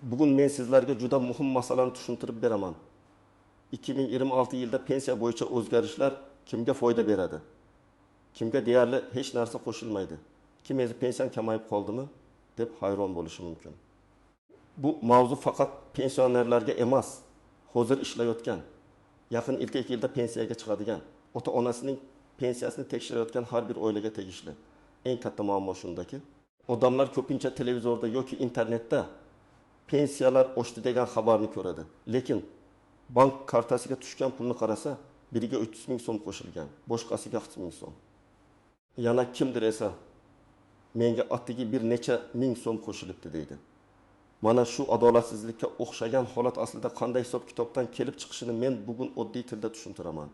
Bugun men sizlarga juda muhim masalani tushuntirib beraman. 2026 yilda pensiya bo'yicha o'zgarishlar kimga foyda beradi? Kimga deyarli hech narsa qo'shilmaydi? Kim esa pensiyam kamayib qoldimi deb hayron bo'lishi mumkin. Bu mavzu faqat pensionerlarga emas, hozir ishlayotgan, yaqin 2 yilda pensiyaga chiqadigan, ota-onasining pensiyasini tekshirayotgan har bir oilaga tegishli. Eng katta muammo shundaki, odamlar ko'pincha televizorda yoki internetda pensiyalar oshdi degan xabarni ko'radi. Lekin bank kartasiga tushgan pulni qarasa, biriga 300 ming so'm qo'shilgan, boshqasiga 40 ming so'm. Yana kimdir esa menga atigi bir necha ming so'm qo'shilibdi deydi. Mana shu adolatsizlikka o'xshagan holat aslida qanday hisob-kitobdan kelib chiqishini men bugun oddiy tilda tushuntiraman.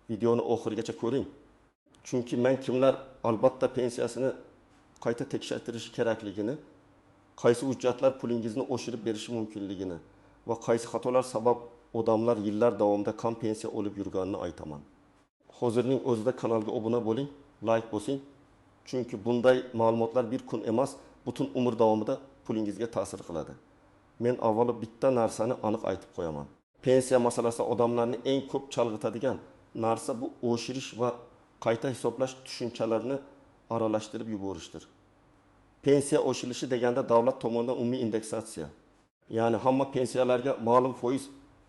Videoni oxirigacha ko'ring. Chunki men kimlar albatta pensiyasini qayta tekshirtirishi kerakligini, qaysi hujjatlar pulingizni oshirib berishi mumkinligini va qaysi xatolar sabab odamlar yillar davomida kam pensiya olib yurganini aytaman. Hozirning o'zida kanalga obuna bo'ling, like bosing. Chunki bunday ma'lumotlar bir kun emas, butun umr davomida pulingizga ta'sir qiladi. Men avvalo bitta narsani aniq aytib qo'yaman. Pensiya masalasi odamlarni eng ko'p chalg'itadigan narsa bu oshirish va qayta hisoblash tushunchalarini aralashtirib yuborishdir. Pensiya oshirishi deganda davlat tomonidan umumiy indeksatsiya, ya'ni hamma pensiyalarga ma'lum foiz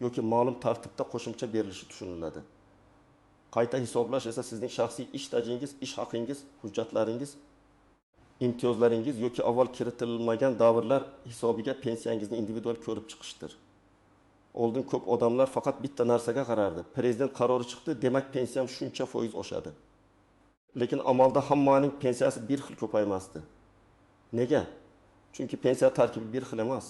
yoki ma'lum tartibda qo'shimcha berilishi tushuniladi. Qayta hisoblash esa sizning shaxsiy ish stajingiz, ish haqingiz, hujjatlaringiz, imtiyozlaringiz yoki avval kiritilmagan davrlar hisobiga pensiyangizni individual ko'rib chiqishdir. Oldin ko'p odamlar faqat bitta narsaga qarardi. Prezident qarori chiqdi, demak pensiyam shuncha foiz oshadi. Lekin amalda hammaning pensiyasi bir xil ko'paymasdi. Nega? Chunki pensiya tarkibi bir xil emas.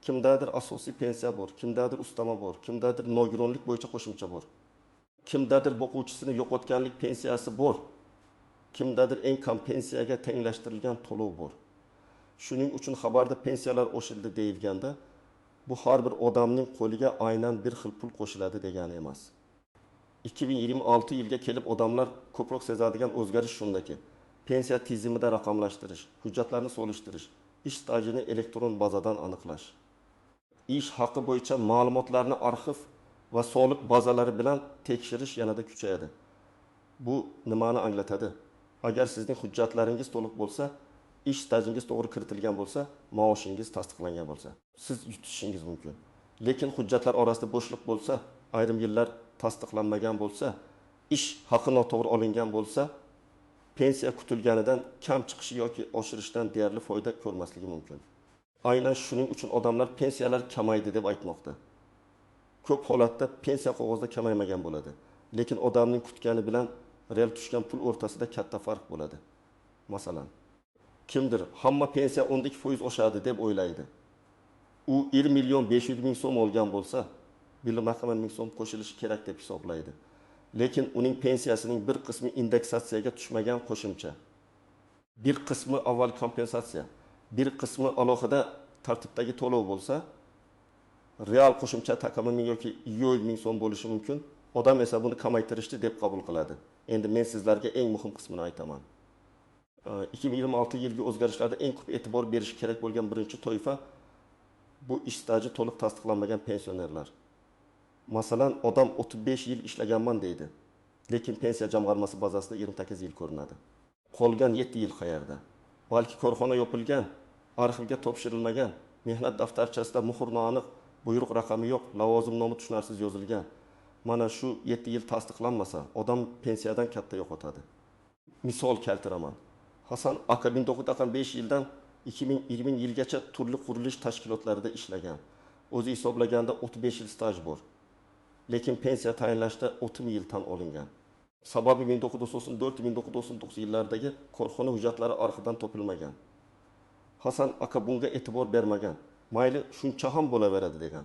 Kimdadir asosiy pensiya bor, kimdadir ustama bor, kimdadir nogironlik bo'yicha qo'shimcha bor. Kimdadir boquvchisini yo'qotganlik pensiyasi bor. Kimdadir eng kam pensiyaga tenglashtirilgan to'lov bor. Shuning uchun xabarda pensiyalar oshildi deyilganda, bu har bir odamning qo'liga aynan bir xil pul qo'shiladi degani emas. 2026 yilga kelib odamlar ko'proq sezadigan o'zgarish shundaki, pensiya tizimida raqamlashtirish, hujjatlarni solishtirish, ish stajini elektron bazadan aniqlash, ish haqi bo'yicha ma'lumotlarni arxiv va soliq bazalari bilan tekshirish yanada kuchayadi. Bu nimani anglatadi? Agar sizning hujjatlaringiz to'liq bo'lsa, ish stajingiz to'g'ri kiritilgan bo'lsa, maoshingiz tasdiqlangan bo'lsa, siz yutishingiz mumkin. Lekin hujjatlar orasida bo'shliq bo'lsa, ayrim yillar tasdiqlanmagan bo'lsa, ish haqi noto'g'ri olingan bo'lsa, pensiya kutilganidan kam chiqishi yoki oshirishdan deyarli foyda ko'rmasligi mumkin. Aynan shuning uchun odamlar pensiyalar kamaydi deb aytmoqda. Ko'p holatda pensiya qog'ozda kamaymagan bo'ladi, lekin odamning kutgani bilan real tushgan pul o'rtasida katta farq bo'ladi. Masalan, kimdir hamma pensiya 12% oshadi deb o'ylaydi. U 1 million 500 ming so'm olgan bo'lsa, 1 ming so'm qo'shilishi kerak deb hisoblaydi. Lekin uning pensiyasining bir qismi indeksatsiyaga tushmagan qo'shimcha, bir qismi avval kompensatsiya, bir qismi alohida tartibdagi to'lov bo'lsa, real qo'shimcha takami ming yoki 100 ming so'm bo'lishi mumkin. Odam esa buni kamaytirishdi deb qabul qiladi. Endi men sizlarga eng muhim qismini aytaman. 2026 yilgi o'zgarishlarda eng ko'p e'tibor berish kerak bo'lgan birinchi toifa bu ish staji to'liq tasdiqlanmagan pensionerlar. Masalan, odam 35 yil ishlaganman deydi, lekin pensiya jamg'armasi bazasida 28 yil ko'rinadi. Qolgan 7 yil qayerda? Balki korxona yopilgan, arxivga topshirilmagan, mehnat daftarchasida muhr noaniq, buyruq raqami yo'q, lavozim nomi tushunarsiz yozilgan. Mana shu 7 yil tasdiqlanmasa, odam pensiyadan katta yo'qotadi. Misol keltiraman. Hasan aka 1995 yildan 2020 yilgacha turli qurilish tashkilotlarida ishlagan. O'zi hisoblaganda 35 yil staj bor. Lekin pensiya tayinlashda 30 yil tan olingan. Sababi 1994-1999 yillardagi korxona hujjatlari arxivdan topilmagan. Hasan aka bunga e'tibor bermagan. Mayli shuncha ham bo'laveradi degan.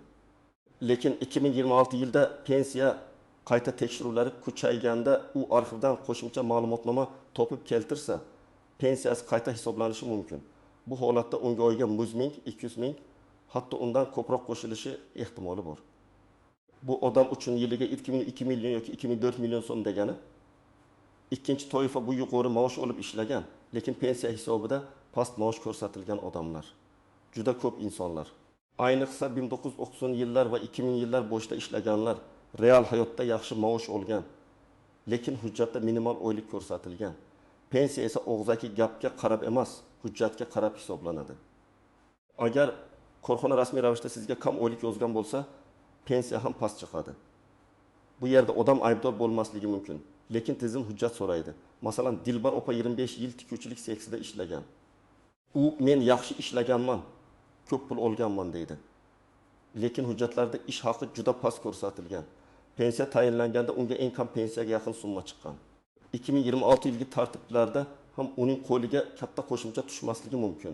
Lekin 2026 yilda pensiya qayta tekshiruvlari kuchayganda u arxivdan qo'shimcha ma'lumotnoma topib keltirsa, pensiyasi qayta hisoblanishi mumkin. Bu holatda unga oyiga 100 ming, 200 ming, hatto undan ko'proq qo'shilishi ehtimoli bor. Bu odam uchun yiliga 2 million yoki 2,4 million so'm degani. Ikkinchi toifa bu yuqori maosh olib ishlagan, lekin pensiya hisobida past maosh ko'rsatilgan odamlar. Juda ko'p insonlar. Ayniqsa 1990-yillar va 2000-yillar boshida ishlaganlar real hayotda yaxshi maosh olgan, lekin hujjatda minimal oylik ko'rsatilgan. Pensiya esa og'zaki gapga qarab emas, hujjatga qarab hisoblanadi. Agar korxona rasmiy ravishda sizga kam oylik yozgan bo'lsa, pensiya ham past chiqadi. Bu yerda odam aybdor bo'lmasligi mumkin, lekin tizim hujjat so'raydi. Masalan, Dilbar opa 25 yil tikuvchilik sexida ishlagan. U men yaxshi ishlaganman, ko'p pul olganman deydi. Lekin hujjatlarda ish haqi juda past ko'rsatilgan. Pensiya tayinlanganda unga eng kam pensiyaga yaqin summa chiqqan. 2026 yilgi tartiblarda ham uning qo'liga katta qo'shimcha tushmasligi mumkin.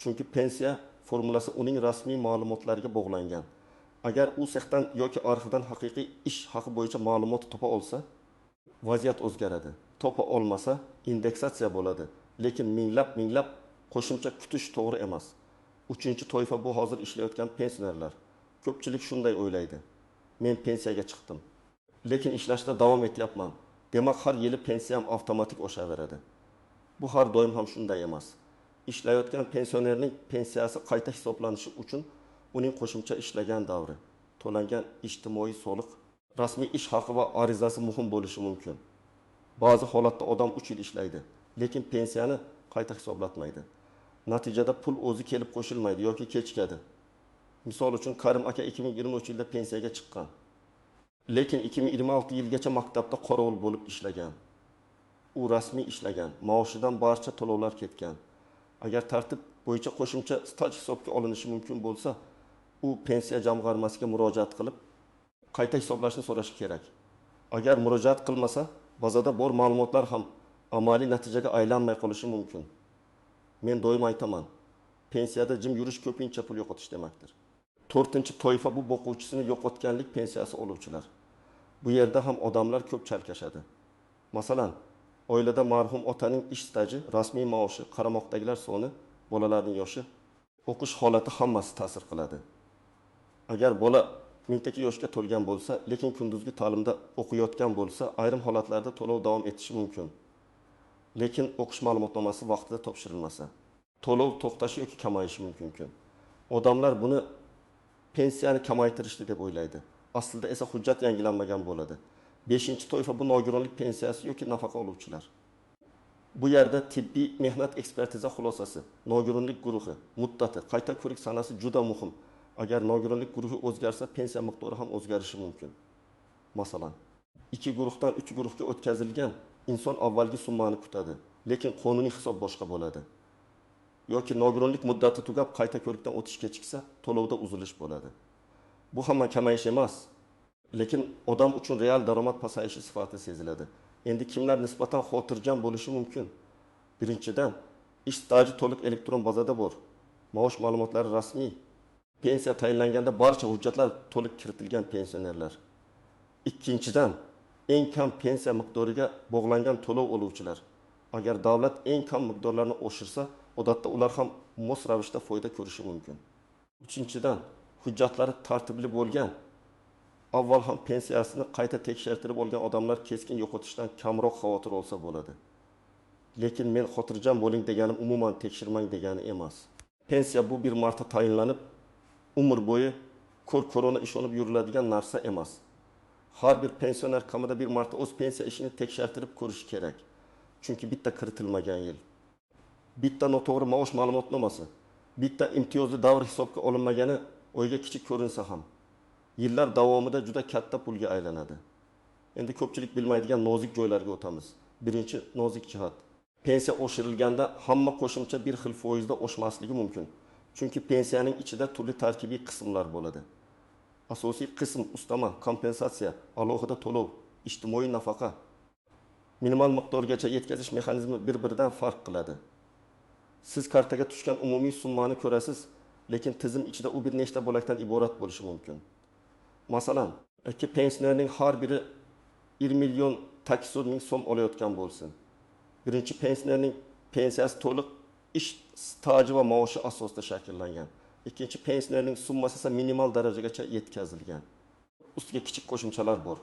Chunki pensiya formulasi uning rasmiy ma'lumotlariga bog'langan. Agar u sexdan yoki arxivdan haqiqiy ish haqi bo'yicha ma'lumot topa olsa, vaziyat o'zgaradi. Topa olmasa, indeksatsiya bo'ladi. Lekin minglab qo'shimcha kutish to'g'ri emas. Uchinchi toifa bu hozir ishlayotgan pensionerlar. Ko'pchilik shunday o'ylaydi. Men pensiyaga chiqdim, lekin ishlashda davom etyapman. Demak, har yili pensiyam avtomatik oshaveradi. Bu har doim ham shunday emas. Ishlayotgan pensionerning pensiyasi qayta hisoblanishi uchun uning qo'shimcha ishlagan davri, to'langan ijtimoiy soliq, rasmiy ish haqi va arizasi muhim bo'lishi mumkin. Ba'zi holatda odam 3 yil ishlaydi, lekin pensiyani qayta hisoblatmaydi. Natijada pul o'zi kelib qo'shilmaydi yoki kechikadi. Misol uchun Karim aka 2023 yilda pensiyaga chiqqan. Lekin 2026 yilgacha maktabda qorovul bo'lib ishlagan. U rasmiy ishlagan, maoshidan barcha to'lovlar ketgan. Agar tartib bo'yicha qo'shimcha staj hisobga olinishi mumkin bo'lsa, u pensiya jamg'armasiga murojaat qilib, qayta hisoblashni so'rashi kerak. Agar murojaat qilmasa, bazada bor ma'lumotlar ham amaliy natijaga aylanmay qolishi mumkin. Men doim aytaman, pensiyada jim yurish ko'pincha pul yo'qotish demakdir. To'rtinchi toifa bu boquvchisini yo'qotganlik pensiyasi oluvchilar. Bu yerda ham odamlar ko'p chalkashadi. Masalan, oilada marhum otaning ish staji, rasmiy maoshi, qaramoqdagilar soni, bolalarning yoshi, o'qish holati hammasi ta'sir qiladi. Agar bola 12 yoshga to'lgan bo'lsa, lekin kunduzgi ta'limda o'qiyotgan bo'lsa, ayrim holatlarda to'lov davom etishi mumkin. Lekin o'qish ma'lumotnomasi vaqtida topshirilmasa, to'lov to'xtashi yoki kamayishi mumkin. Odamlar buni pensiyani kamaytirishdi deb o'ylaydi. Aslida esa hujjat yangilanmagan bo'ladi. 5-toifa bu nogironlik pensiyasi yoki nafaqa oluvchilar. Bu yerda tibbiy mehnat ekspertiza xulosasi, nogironlik guruhi, muddati, qayta ko'rik sanasi juda muhim. Agar nogironlik guruhi o'zgarsa, pensiya miqdori ham o'zgarishi mumkin. Masalan, 2 guruhdan 3 guruhga o'tkazilgan inson avvalgi summani kutadi, lekin qonuniy hisob boshqa bo'ladi. Yoki nogironlik muddati tugab qayta ko'rikdan o'tish kechiksa, to'lovda uzilish bo'ladi. Bu hamma kamayish emas, lekin odam uchun real daromad pasayishi sifatida seziladi. Endi kimlar nisbatan xotirjam bo'lishi mumkin? Birinchidan, ish staji to'liq elektron bazada bor. Maosh ma'lumotlari rasmiy. Pensiya tayinlanganda barcha hujjatlar to'liq kiritilgan pensionerlar. Ikkinchidan, eng kam pensiya miqdoriga bog'langan to'lov oluvchilar. Agar davlat eng kam miqdorlarni oshirsa, odatda ular ham mos ravishda foyda ko'rishi mumkin. Uchinchidan, hujjatlari tartibli bo'lgan, avval ham pensiyasini qayta tekshirtirib olgan odamlar keskin yo'qotishdan kamroq xavotir olsa bo'ladi. Lekin men xotirjam bo'ling deganim umuman tekshirmang degani emas. Pensiya bu bir marta tayinlanib, umr bo'yi ko'r-ko'rona ishonib yuriladigan narsa emas. Har bir pensioner kamida bir marta o'z pensiya ishini tekshirtirib ko'rishi kerak. Chunki bitta kiritilmagan yil, bitta noto'g'ri maosh ma'lumotnomasi, bitta imtiyozli davr hisobga olinmagani o'yga kichik ko'rinsa ham, yillar davomida juda katta pulga aylanadi. Endi ko'pchilik bilmaydigan nozik joylarga o'tamiz. Birinchi nozik jihat. Pensiya oshirilganda hamma qo'shimcha bir xil foizda oshmasligi mumkin. Chunki pensiyaning ichida turli tarkibiy qismlar bo'ladi. Asosiy qism ustama, kompensatsiya, alohida to'lov, ijtimoiy nafaqa. Minimal miqdorgacha yetkazish mexanizmi bir-biridan farq qiladi. Siz kartaga tushgan umumiy summani ko'rasiz, lekin tizim ichida u bir nechta bo'lakdan iborat bo'lishi mumkin. Masalan, ikki pensionerning har biri 1 million 800 ming so'm olayotgan bo'lsin. Birinchi pensionerning pensiyasi to'liq ish staji va maoshi asosida shakllangan. Ikkinchi pensionerning summasi esa minimal darajagacha yetkazilgan. Ustiga kichik qo'shimchalar bor.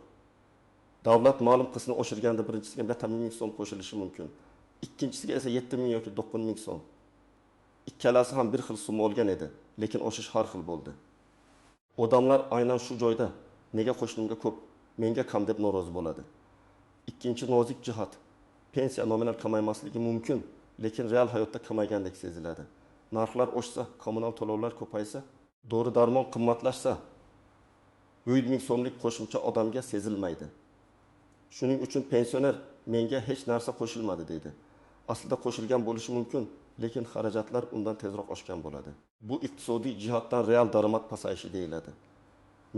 Davlat ma'lum qismini oshirganda birinchisiga 1,5 ming so'm qo'shilishi mumkin. Ikkinchisiga esa 7 ming yoki 9 ming so'm. Ikkalasi ham bir xil summa olgan edi, lekin oshish har xil bo'ldi. Odamlar aynan shu joyda nega qo'shnimga ko'p, menga kam deb norozi bo'ladi. Ikkinchi nozik jihat: pensiya nominal kamaymasligi mumkin, lekin real hayotda kamaygandek seziladi. Narxlar oshsa, kommunal to'lovlar ko'paysa, dori darmon qimmatlashsa, 100 000 so'mlik qo'shimcha odamga sezilmaydi. Shuning uchun pensioner menga hech narsa qo'shilmadi deydi. Aslida qo'shilgan bo'lishi mumkin, lekin xarajatlar undan tezroq oshgan bo'ladi. Bu iqtisodiy jihatdan real daromad pasayishi deyiladi.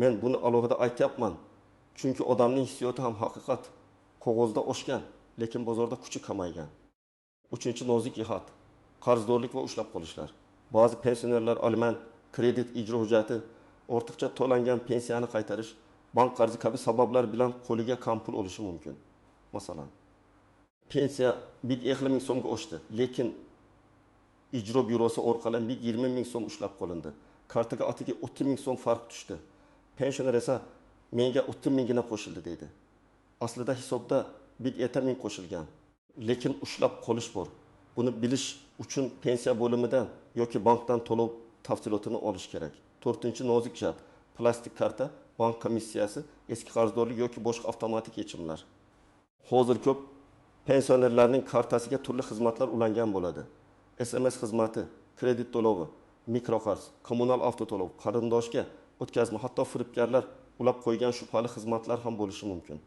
Men buni alohida aytyapman, chunki odamning hissiyoti ham haqiqat: qog'ozda oshgan, lekin bozorda kuchi kamaygan. Uchinchi nozik jihat: qarzdorlik va ushlab qolishlar. Ba'zi pensionerlar aliment, kredit ijro hujjati, ortiqcha to'langan pensiyani qaytarish, bank qarzi kabi sabablar bilan qo'liga kam pul olishi mumkin. Masalan, pensiya 150 000 so'mga oshdi, lekin ijro byurosi orqali 120 000 so'm ushlab qolindi. Kartaga atigi 30 000 so'm farq tushdi. Pensioner esa menga 30 000gina qo'shildi deydi. Aslida hisobda 150 000 qo'shilgan, lekin ushlab qolish bor. Buni bilish uchun pensiya bo'limidan yoki bankdan to'lov tafsilotini olish kerak. To'rtinchi nozik jihat: plastik karta, bank komissiyasi, eski qarzdorlik yoki boshqa avtomatik yechimlar. Hozir ko'p pensionerlarning kartasiga turli xizmatlar ulangan bo'ladi: SMS xizmati, kredit to'lovi, mikroqarz, kommunal avtoto'lov, qarindoshga o'tkazma, hatto firibgarlar ulab qo'ygan shubhali xizmatlar ham bo'lishi mumkin.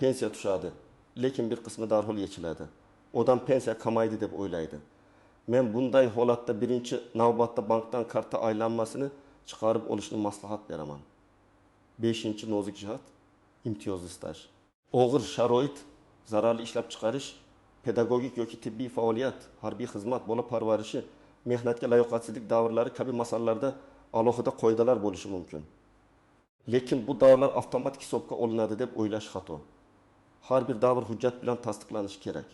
Pensiya tushadi, lekin bir qismi darhol yechiladi. Odam pensiya kamaydi deb o'ylaydi. Men bunday holatda birinchi navbatda bankdan karta aylanmasini chiqarib olishni maslahat beraman. Beshinchi nozik jihat: imtiyozli staj. Og'ir sharoit, zararli ishlab chiqarish, pedagogik yoki tibbiy faoliyat, harbiy xizmat, bola parvarishi, mehnatga layoqatsizlik davrlari kabi masalalarda alohida qoidalar bo'lishi mumkin. Lekin bu davrlar avtomatik hisobga olinadi deb o'ylash xato. Har bir davr hujjat bilan tasdiqlanishi kerak.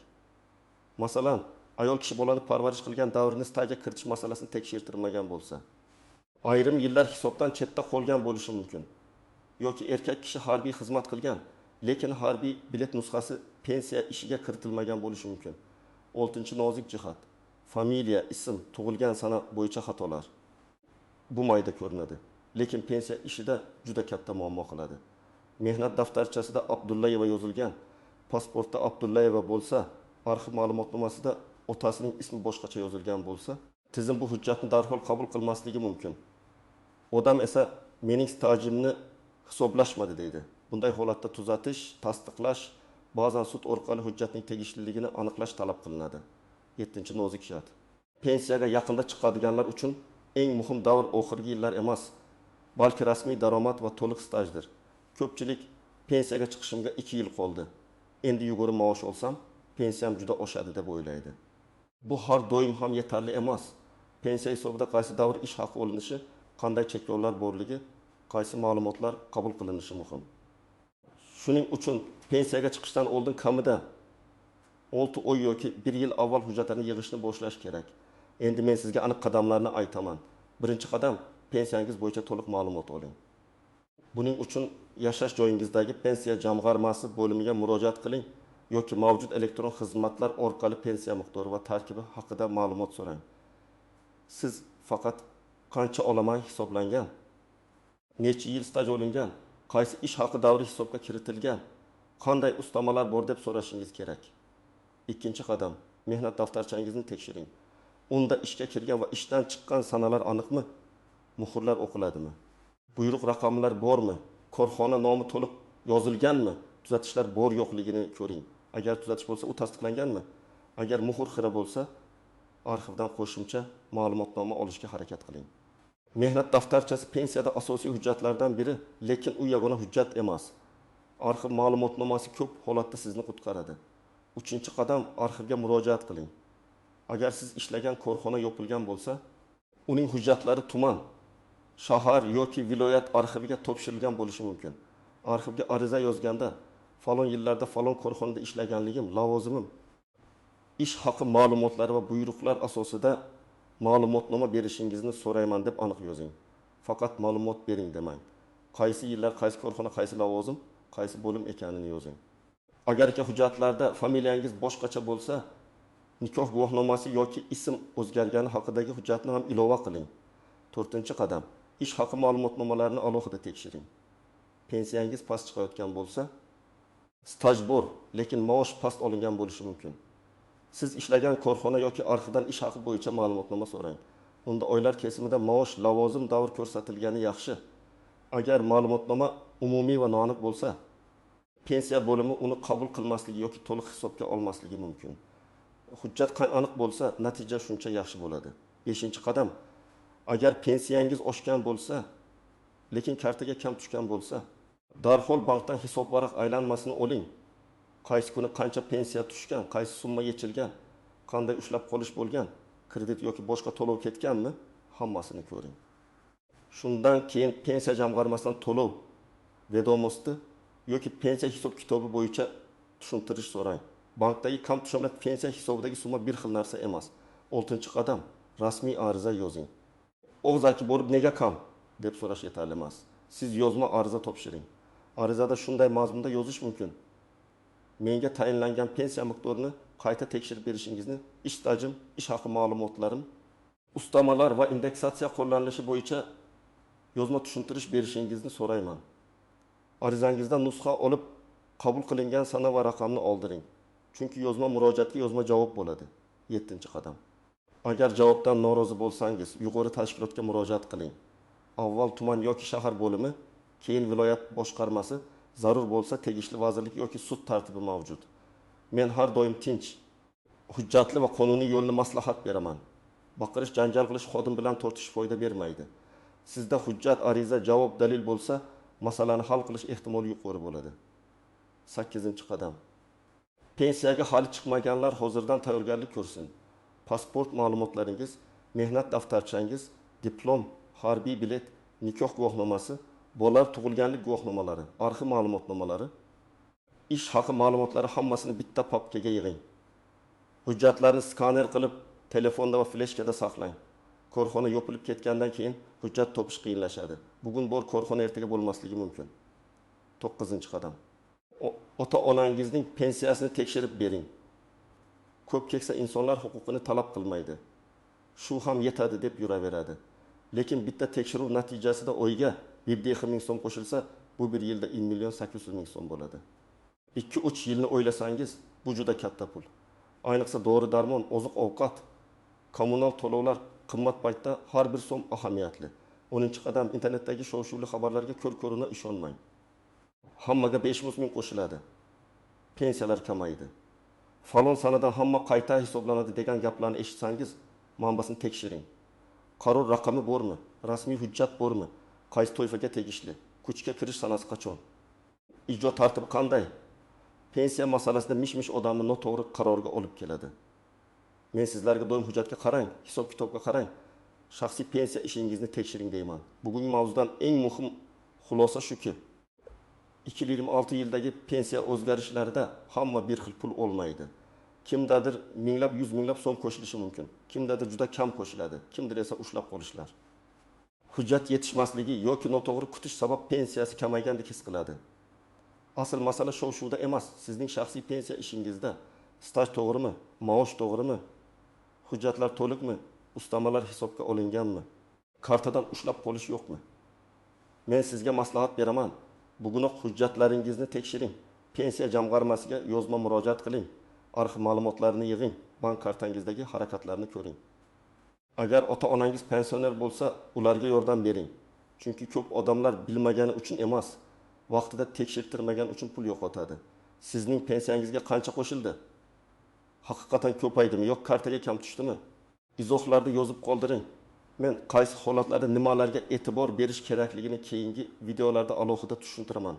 Masalan, ayol kishi bolani parvarish qilgan davrini stajga kiritish masalasini tekshirtirmagan bo'lsa, ayrim yillar hisobdan chetda qolgan bo'lishi mumkin. Yoki erkak kishi harbiy xizmat qilgan, lekin harbiy bilet nusxasi pensiya ishiga kiritilmagan bo'lishi mumkin. Oltinchi nozik jihat: familiya, ism, tug'ilgan sana bo'yicha xatolar. Bu mayda ko'rinadi, lekin pensiya ishida juda katta muammo qiladi. Mehnat daftarchasida Abdullayeva yozilgan, pasportda Abdullayeva bo'lsa, arxiv ma'lumotnomasida otasining ismi boshqacha yozilgan bo'lsa, tizim bu hujjatni darhol qabul qilmasligi mumkin. Odam esa mening stajimni hisoblashmadi deydi. Bunday holatda tuzatish, tasdiqlash, ba'zan sud orqali hujjatning tegishliligini aniqlash talab qilinadi. Yettinchi nozik jihat: pensiyaga yaqinda chiqadiganlar uchun eng muhim davr oxirgi yillar emas, balki rasmiy daromad va to'liq stajdir. Ko'pchilik pensiyaga chiqishimga 2 yil qoldi, endi yugurib maosh olsam, pensiyam juda oshadi deb o'ylaydi. Bu har doim ham yetarli emas. Pensiya hisobida qaysi davr ish haqi olinishi, qanday cheklovlar borligi, qaysi ma'lumotlar qabul qilinishi muhim. Shuning uchun pensiyaga chiqishdan oldin kamida 6 oy yoki bir yil avval hujjatlarni yig'ishni boshlash kerak. Endi men sizga aniq qadamlarni aytaman. Birinchi qadam: pensiyangiz bo'yicha to'liq ma'lumot oling. Buning uchun yashash joyingizdagi pensiya jamg'armasi bo'limiga murojaat qiling yoki mavjud elektron xizmatlar orqali pensiya miqdori va tarkibi haqida ma'lumot so'rang. Siz faqat qancha olaman hisoblangan, necha yil staj olingan, qaysi ish haqi davri hisobga kiritilgan, qanday ustamalar bor deb so'rashingiz kerak. Ikkinchi qadam: mehnat daftarchangizni tekshiring. Unda ishga kirgan va ishdan chiqqan sanalar aniqmi, muhrlar o'qiladimi, buyruq raqamlar bormi, korxona nomi to'liq yozilganmi, tuzatishlar bor yo'qligini ko'ring. Agar tuzatish bo'lsa, u tasdiqlanganmi? Agar muhr xira bo'lsa, arxivdan qo'shimcha ma'lumotnoma olishga harakat qiling. Mehnat daftarchasi pensiyada asosiy hujjatlardan biri, lekin u yagona hujjat emas. Arxiv ma'lumotnomasi ko'p holatda sizni qutqaradi. Uchinchi qadam: arxivga murojaat qiling. Agar siz ishlagan korxona yopilgan bo'lsa, uning hujjatlari tuman, shahar yoki viloyat arxiviga topshirilgan bo'lishi mumkin. Arxivga ariza yozganda falon yillarda falon korxonada ishlaganligim, lavozimim, ish haqi ma'lumotlari va buyruqlar asosida ma'lumotnoma berishingizni so'rayman deb aniq yozing. Faqat ma'lumot bering demang. Qaysi yillar, qaysi korxona, qaysi lavozim, qaysi bo'lim ekanini yozing. Agarki hujjatlarda familiyangiz boshqacha bo'lsa, nikoh guvohnomasi yoki ism o'zgargani haqidagi hujjatni ham ilova qiling. To'rtinchi qadam. Ish haqi ma'lumotnomalarini alohida tekshiring. Pensiyangiz past chiqayotgan bo'lsa, staj bor, lekin maosh past olingan bo'lishi mumkin. Siz ishlagan korxona yoki arxivdan ish haqi bo'yicha ma'lumotnoma so'rang. Unda oylar kesimida maosh, lavozim, davr ko'rsatilgani yaxshi. Agar ma'lumotnoma umumiy va noaniq bo'lsa, pensiya bo'limi uni qabul qilmasligi yoki to'liq hisobga olmasligi mumkin. Hujjat aniq bo'lsa, natija shuncha yaxshi bo'ladi. Beshinchi qadam. Agar pensiyangiz oshgan bo'lsa, lekin kartaga kam tushgan bo'lsa, darhol bankdan hisobvaraq aylanmasini oling. Qaysi kuni qancha pensiya tushgan, qaysi summa yechilgan, qanday ushlab qolish bo'lgan, kredit yoki boshqa to'lov ketganmi, hammasini ko'ring. Shundan keyin pensiya jamg'armasidan to'lov vedomosti yoki pensiya hisob kitobi bo'yicha tushuntirish so'rang. Bankdagi kam tushum bilan pensiya hisobidagi summa bir xil narsa emas. Oltinchi qadam. Rasmiy ariza yozing. Og'zaki bo'lib nega kam deb so'rash yetarli emas. Siz yozma ariza topshiring. Arizada shunday mazmunda yozish mumkin. Menga tayinlangan pensiya miqdorini qayta tekshirib berishingizni, ish stajim, ish haqi ma'lumotlarim, ustamalar va indeksatsiya qo'llanilishi bo'yicha yozma tushuntirish berishingizni so'rayman. Arizangizdan nusxa olib, qabul qilingan sana va raqamni oldiring. Chunki yozma murojaatga yozma javob bo'ladi. Yettinchi qadam. Agar javobdan norozi bo'lsangiz, yuqori tashkilotga murojaat qiling. Avval tuman yoki shahar bo'limi, keyin viloyat boshqarmasi, zarur bo'lsa tegishli vazirlik yoki sud tartibi mavjud. Men har doim tinch, hujjatli va qonuniy yo'lni maslahat beraman. Baqirish, janjal qilish, xodim bilan tortishish foyda bermaydi. Sizda hujjat, ariza, javob, dalil bo'lsa, masalani hal qilish ehtimoli yuqori bo'ladi. 8-qadam. Pensiyaga hali chiqmaganlar hozirdan tayyorgarlik ko'rsin. Pasport ma'lumotlaringiz, mehnat daftarchangiz, diplom, harbiy bilet, nikoh guvohnomasi, bolalar tug'ilganlik guvohnomalari, arxiv ma'lumotnomalari, ish haqi ma'lumotlari hammasini bitta papkaga yig'ing. Hujjatlarni skaner qilib, telefonda va fleshkada saqlang. Korxona yopilib ketgandan keyin hujjat topish qiyinlashadi. Bugun bor korxona ertaga bo'lmasligi mumkin. 9-qadam. Ota-onangizning pensiyasini tekshirib bering. Ko'p keksa insonlar huquqini talab qilmaydi. Shu ham yetadi deb yuraveradi. Lekin bitta tekshiruv natijasida oyga 1,5 ming so'm qo'shilsa, bu bir yilda 1 million 800 ming so'm bo'ladi. 2-3 yilni o'ylasangiz, bu juda katta pul. Ayniqsa dori-darmon, oziq-ovqat, kommunal to'lovlar qimmat paytda har bir so'm ahamiyatli. 10-qadam. Internetdagi shov-shuvli xabarlarga ko'r-ko'rona ishonmang. Hammaga 500 ming qo'shiladi. Pensiyalar kamaydi. Falon sanadan hamma qayta hisoblanadi degan gaplarni eshitsangiz, manbasini tekshiring. Qaror raqami bormi? Rasmiy hujjat bormi? Qaysi toifaga tegishli? Kuchga kirish sanasi qachon? Ijro tartibi qanday? Pensiya masalasida mish-mish odamni noto'g'ri qarorga olib keladi. Men sizlarga doim hujjatga qarang, hisob-kitobga qarang, shaxsiy pensiya ishingizni tekshiring deyman. Bugungi mavzudan eng muhim xulosa shuki, 2026 yildagi pensiya o'zgarishlarida hamma bir xil pul olmaydi. Kimdadir minglab, yuz minglab so'm qo'shilishi mumkin. Kimdadir juda kam qo'shiladi, kimdir esa ushlab qolishlar. Hujjat yetishmasligi yoki noto'g'ri kutish sabab pensiyasi kamaygandek his qiladi. Asl masala shov-shuvda emas, sizning shaxsiy pensiya ishingizda. Staj to'g'rimi, maosh to'g'rimi, hujjatlar to'liqmi, ustamalar hisobga olinganmi, kartadan ushlab qolish yo'qmi? Men sizga maslahat beraman. Bugunoq hujjatlaringizni tekshiring. Pensiya jamg'armasiga yozma murojaat qiling. Arxiv ma'lumotlarini yig'ing, bank kartangizdagi harakatlarni ko'ring. Agar ota-onangiz pensioner bo'lsa, ularga yordam bering. Chunki ko'p odamlar bilmagani uchun emas, vaqtida tekshirtirmagani uchun pul yo'qotadi. Sizning pensiyangizga qancha qo'shildi? Haqiqatan ko'paydimi yoki kartaga kam tushdimi? Izohlarda yozib qoldiring. Men qaysi holatlarda nimalarga e'tibor berish kerakligini keyingi videolarda alohida tushuntiraman.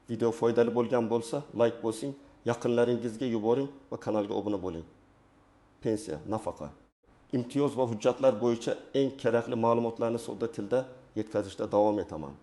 Video foydali bo'lgan bo'lsa, like bosing, yaqinlaringizga yuboring va kanalga obuna bo'ling. Pensiya, nafaqa, imtiyoz va hujjatlar bo'yicha eng kerakli ma'lumotlarni sodda tilda yetkazishda davom etaman.